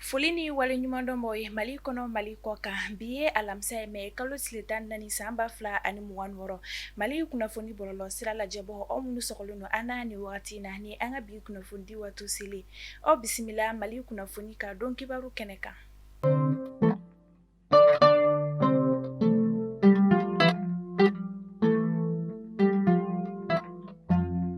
Foli ni waleɲumandɔn b'aw ye Mali kɔnɔ Mali kɔ kan bi ye alamisa ye mai kalo tile 14 san 2026 Mali kunnafoni bɔlɔlɔ sira lajɛbaaw aw minnu sɔgɔlen don an na nin wagati in na ni an ka bi kunnafoni di waati selen aw bisimila Mali kunnafoni ka don kibaru kɛnɛ kan.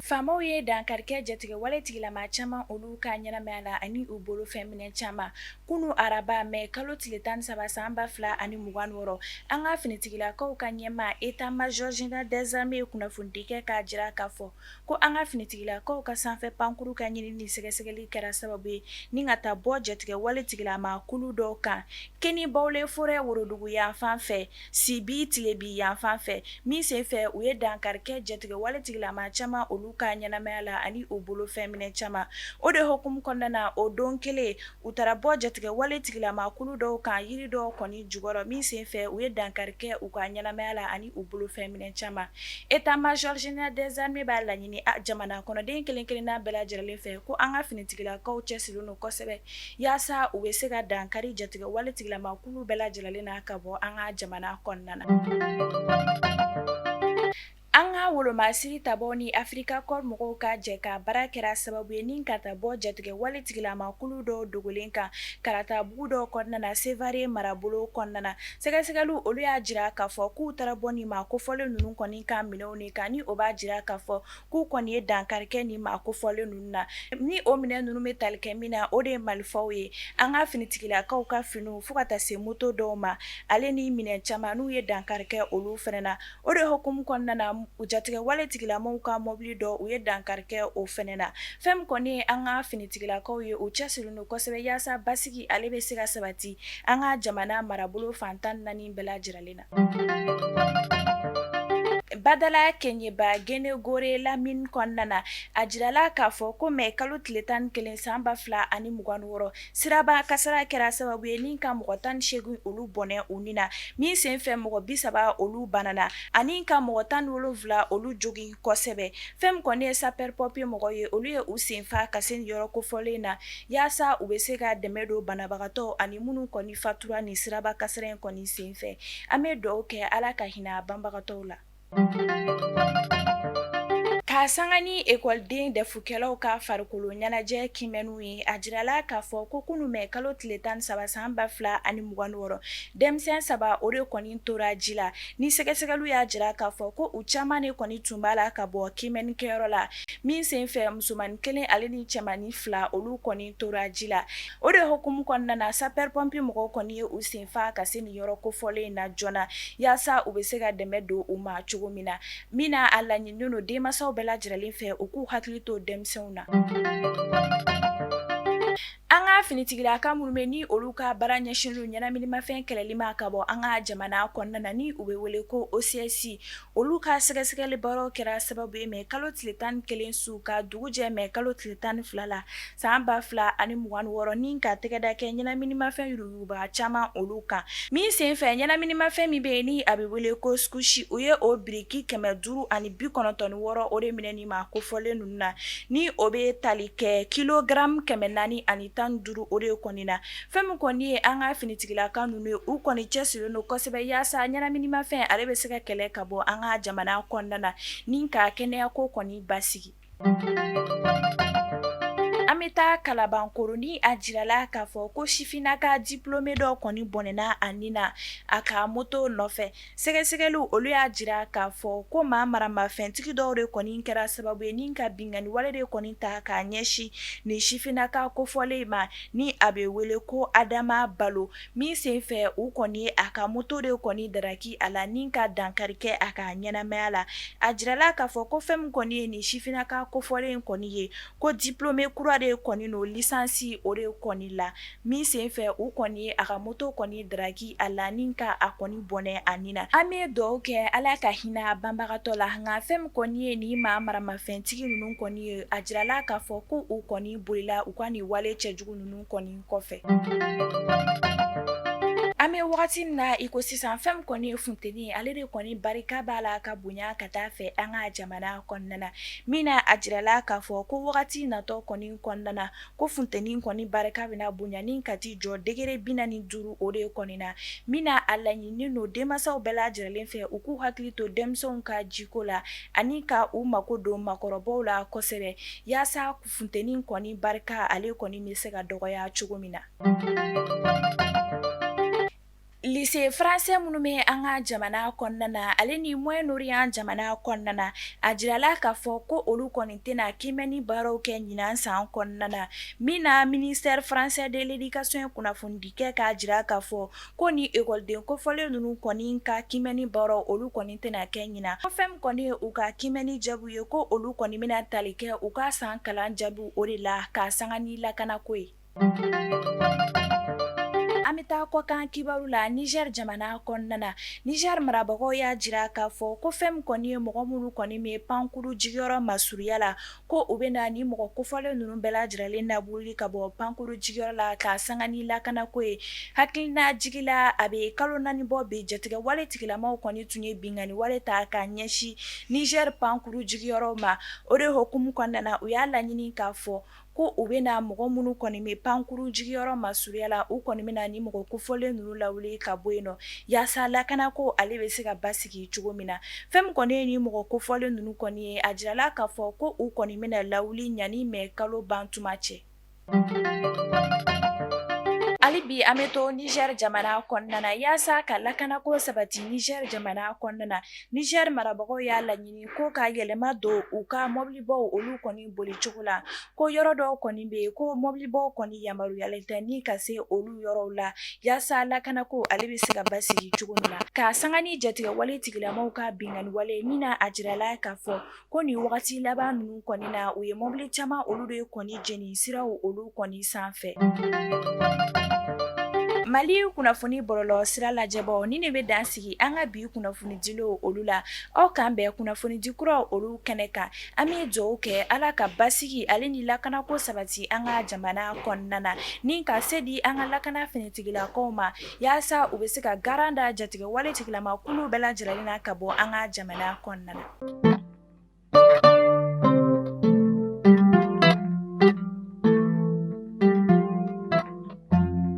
Faamaw ye dankari kɛ jatigɛwale tigilamaa caman olu ka ɲɛnamaya la ani u bolofɛn minɛn caman kunun araba mai kalo tile 13 san 2026 an ka finitigilakaw ka ɲɛmaa état major général des armées ye kunnafonidi kɛ k'a jira k'a fɔ ko an ka finitigilakaw ka sanfɛ pankuru ka ɲini ni sɛgɛsɛgɛli kɛra sababu ye ni ka taa bɔ jatigɛwale tigilamaa kulu dɔw kan Keni Bawule forêt worodugu yanfan fɛ Sibi tilebin yanfan fɛ min senfɛ u ye dankari kɛ jatigɛwale tigilamaa caman olu ka ɲɛnamaya la ani u bolofɛn minɛn caman o de hukumu kɔnɔna na o don kelen u taara bɔ jatigɛwale tigilamaa kulu dɔw kan yiri dɔw kɔni jukɔrɔ min senfɛ u ye dankari kɛ u ka ɲɛnamaya la ani u bolofɛn minɛn caman état major général des armées b'a laɲini jamana kɔnɔden kelen kelenna bɛɛ lajɛlen fɛ ko an ka finitigilakaw cɛsirilen don kosɛbɛ yaasa u bɛ se ka dankari jatigɛwale tigilamaa kulu bɛɛ lajɛlen na ka bɔ an ka jamana kɔnɔna na. An ka wolomasiri tabaw ni Africa Corps mɔgɔw ka jɛ ka baara kɛra sababu ye ni ka taa bɔ jatigɛwale tigilamaa kulu dɔw dogolen kan Karatabugu dɔw kɔnɔna na Sevare marabolo kɔnɔna na. Sɛgɛsɛgɛliw olu y'a jira k'a fɔ k'u taara bɔ nin maa kofɔlen ninnu kɔni ka minɛnw de kan ni o b'a jira k'a fɔ k'u kɔni ye dankari kɛ nin maa kofɔlen ninnu na ni o minɛn ninnu bɛ tali kɛ min na o de ye marifaw ye an ka finitigilakaw ka finiw fo ka taa se moto dɔw ma ale ni minɛn caman n'u ye dankari kɛ olu fana na o de hukumu kɔnɔna na jatigɛwale tigilamɔgɔw ka mɔbili dɔ u ye dankari kɛ o fana na fɛn min kɔni ye an ka finitigilakaw ye u cɛsirilen don kosɛbɛ yaasa basigi ale bɛ se ka sabati an ka jamana marabolo fan 14 bɛɛ lajɛlen na. Badala Kɛɲɛba Gene Gore lamini kɔnɔna na a jirala k'a fɔ ko mai kalo tile 11 san 2026 siraba kasara kɛra sababu ye ni ka mɔgɔ 18 olu bɔnɛ u ni na min senfɛ mɔgɔ 30 olu banana ani ka mɔgɔ 17 olu jogin kosɛbɛ fɛn min kɔni ye sapeur pompier mɔgɔw ye olu ye u senfa ka se nin yɔrɔ kofɔlen na yaasa u bɛ se ka dɛmɛ don banabagatɔ ani minnu kɔni fatura nin siraba kasara in kɔni senfɛ an bɛ dugawu kɛ Ala ka hinɛ banbagatɔw la. K'a sanga ni ekɔliden dɛfukɛlaw ka farikolo ɲɛnajɛ kiimɛniw ye a jirala k'a fɔ ko kunun mai kalo tile 13 san 2026 denmisɛn saba o de kɔni tora ji la ni sɛgɛsɛgɛliw y'a jira k'a fɔ ko u caman de kɔni tun b'a la ka bɔ kiimɛnikɛyɔrɔ la min senfɛ musomannin kelen ale ni cɛmannin fila olu kɔni tora ji la o de hukumu kɔnɔna na sapeur pompier mɔgɔw kɔni ye u senfa ka se nin yɔrɔ kofɔlen in na joona yaasa u bɛ se ka dɛmɛ don u ma cogo min na min na a laɲininen don denmansaw bɛɛ lajɛlen fɛ u k'u hakili to denmisɛnw na. An ka finitigilaka minnu bɛ ni olu ka baara ɲɛsinnen don ɲɛnaminimafɛn kɛlɛli ma ka bɔ an ka jamana kɔnɔna na ni u bɛ wele ko OCS olu ka sɛgɛsɛgɛli baaraw kɛra sababu ye mai kalo tile 11 su ka dugu jɛ mai kalo tile 12 la san 2026 ni ka tɛgɛda kɛ ɲɛnaminimafɛn yuruguyurugubaga caman olu kan min senfɛ ɲɛnaminimafɛn min bɛ yen ni a bɛ wele ko kusi u ye o biriki 596 o de minɛ nin maa kofɔlen ninnu na ni o bɛ tali kɛ kilogramme 415 o de kɔni na fɛn min kɔni ye an ka finitigilaka ninnu ye u kɔni cɛsirilen don kosɛbɛ yaasa ɲɛnaminimafɛn ale bɛ se ka kɛlɛ ka bɔ an ka jamana kɔnɔna na ni ka kɛnɛyako kɔni basigi. An bɛ taa Kalabankɔrɔ ni a jirala k'a fɔ ko sifinnaka diplômé dɔ kɔni bɔnɛna a ni na a ka moto nɔfɛ. Sɛgɛsɛgɛliw olu y'a jira k'a fɔ ko maa maramafɛntigi dɔw de kɔni kɛra sababu ye ni ka binkanni wale de kɔni ta k'a ɲɛsin nin sifinnaka kofɔlen ma ni a bɛ wele ko Adama Balo min senfɛ u kɔni ye a ka moto de kɔni daraki a la ni ka dankari kɛ a ka ɲɛnamaya la. A jirala k'a fɔ ko fɛn min kɔni ye nin sifinnaka kofɔlen kɔni ye ko diplômé kura de kɔni don licence o de kɔni la min senfɛ u kɔni ye a ka moto kɔni daraki a la ni ka a kɔni bɔnɛ a ni na. An bɛ dugawu kɛ Ala ka hinɛ banbagatɔ la nka fɛn min kɔni ye nin maa maramafɛntigi ninnu kɔni ye a jirala k'a fɔ ko u kɔni bolila u ka nin wale cɛjugu ninnu kɔni kɔfɛ. An bɛ An bɛ wagati min na i ko sisan, fɛn min kɔni ye funteni ye, ale de kɔni barika b'a la ka bonya ka taa fɛ an ka jamana kɔnɔna na. Min na a jirala k'a fɔ ko wagati natɔ kɔni kɔnɔna na, ko funteni kɔni barika bɛna bonya ni ka t'i jɔ degré 45 o de kɔni na. Min na a laɲininen don denmansaw bɛɛ lajɛlen fɛ, u k'u hakili to denmisɛnw ka jiko la ani ka u mako don maakɔrɔbaw la kosɛbɛ, yaasa funteni kɔni barika ale kɔni bɛ se ka dɔgɔya cogo min na. Lycée français minnu bɛ an ka jamana kɔnɔna na, ale ni Moyen-Orient jamana kɔnɔna na, a jirala k'a fɔ ko olu kɔni tɛna kiimɛni baaraw kɛ ɲinan san kɔnɔna na. Min na ministère français de l'éducation ye kunnafonidi kɛ k'a jira k'a fɔ ko ni ekɔliden kofɔlen ninnu kɔni ka kiimɛni baaraw olu kɔni tɛna kɛ ɲinan. Ko fɛn min kɔni ye u ka kiimɛni jaabiw ye, ko olu kɔni bɛna tali kɛ u ka san kalan jaabiw o de la k'a sanga ni lakanako ye. An bɛ taa kɔkan kibaru la Niger jamana kɔnɔna na. Niger marabagaw y'a jira k'a fɔ ko fɛn min kɔni ye mɔgɔ minnu kɔni bɛ pankuru jigiyɔrɔ masurunya la, ko u bɛna ni mɔgɔ kofɔlen ninnu bɛɛ lajɛlen lawuli ka bɔ pankuru jigiyɔrɔ la k'a sanga ni lakanako ye. Hakilina jigi la, a bɛ kalo 4 bɔ bi, jatigɛwale tigilamaw kɔni tun ye binkanni wale ta k'a ɲɛsin Niger pankuru jigiyɔrɔ ma. O de hukumu kɔnɔna na, u y'a laɲini k'a fɔ ko u bɛna mɔgɔ minnu kɔni bɛ pankuru jigiyɔrɔ masurunya la, u kɔni bɛna ni mɔgɔ kofɔlen ninnu lawuli ka bɔ yen nɔ, yaasa lakanako ale bɛ se ka basigi cogo min na. Fɛn min kɔni ye ni mɔgɔ kofɔlen ninnu kɔni ye, a jirala k'a fɔ ko u kɔni bɛna lawuli ɲani mɛ kalo ban tuma cɛ. Hali bi an bɛ to Niger jamana kɔnɔna na, yaasa ka lakanako sabati Niger jamana kɔnɔna na. Niger marabagaw y'a laɲini ko ka yɛlɛma don u ka mɔbilibaw olu kɔni boli cogo la, ko yɔrɔ dɔw kɔni bɛ yen ko mɔbilibaw kɔni yamaruyalen tɛ ni ka se olu yɔrɔw la, yaasa lakanako ale bɛ se ka basigi cogo min na, k'a sanga ni jatigɛwale tigilamaw ka binkanni wale. Min na a jirala k'a fɔ ko nin wagati laban ninnu kɔni na, u ye mɔbili caman olu de kɔni jeni siraw olu kɔni sanfɛ. Mali kunnafoni bɔlɔlɔ sira lajɛbaw, ni ne bɛ dan sigi an ka bi kunnafoni dilenw olu la. Aw k'an bɛn kunnafonidi kuraw olu kɛnɛ kan. An bɛ dugawu kɛ Ala ka basigi ale ni lakanako sabati an ka jamana kɔnɔna na, ni ka se di an ka lakana finitigilakaw ma, yaasa u bɛ se ka garan da jatigɛwale tigilama kulu bɛɛ lajɛlen na ka bɔ an ka jamana kɔnɔna na.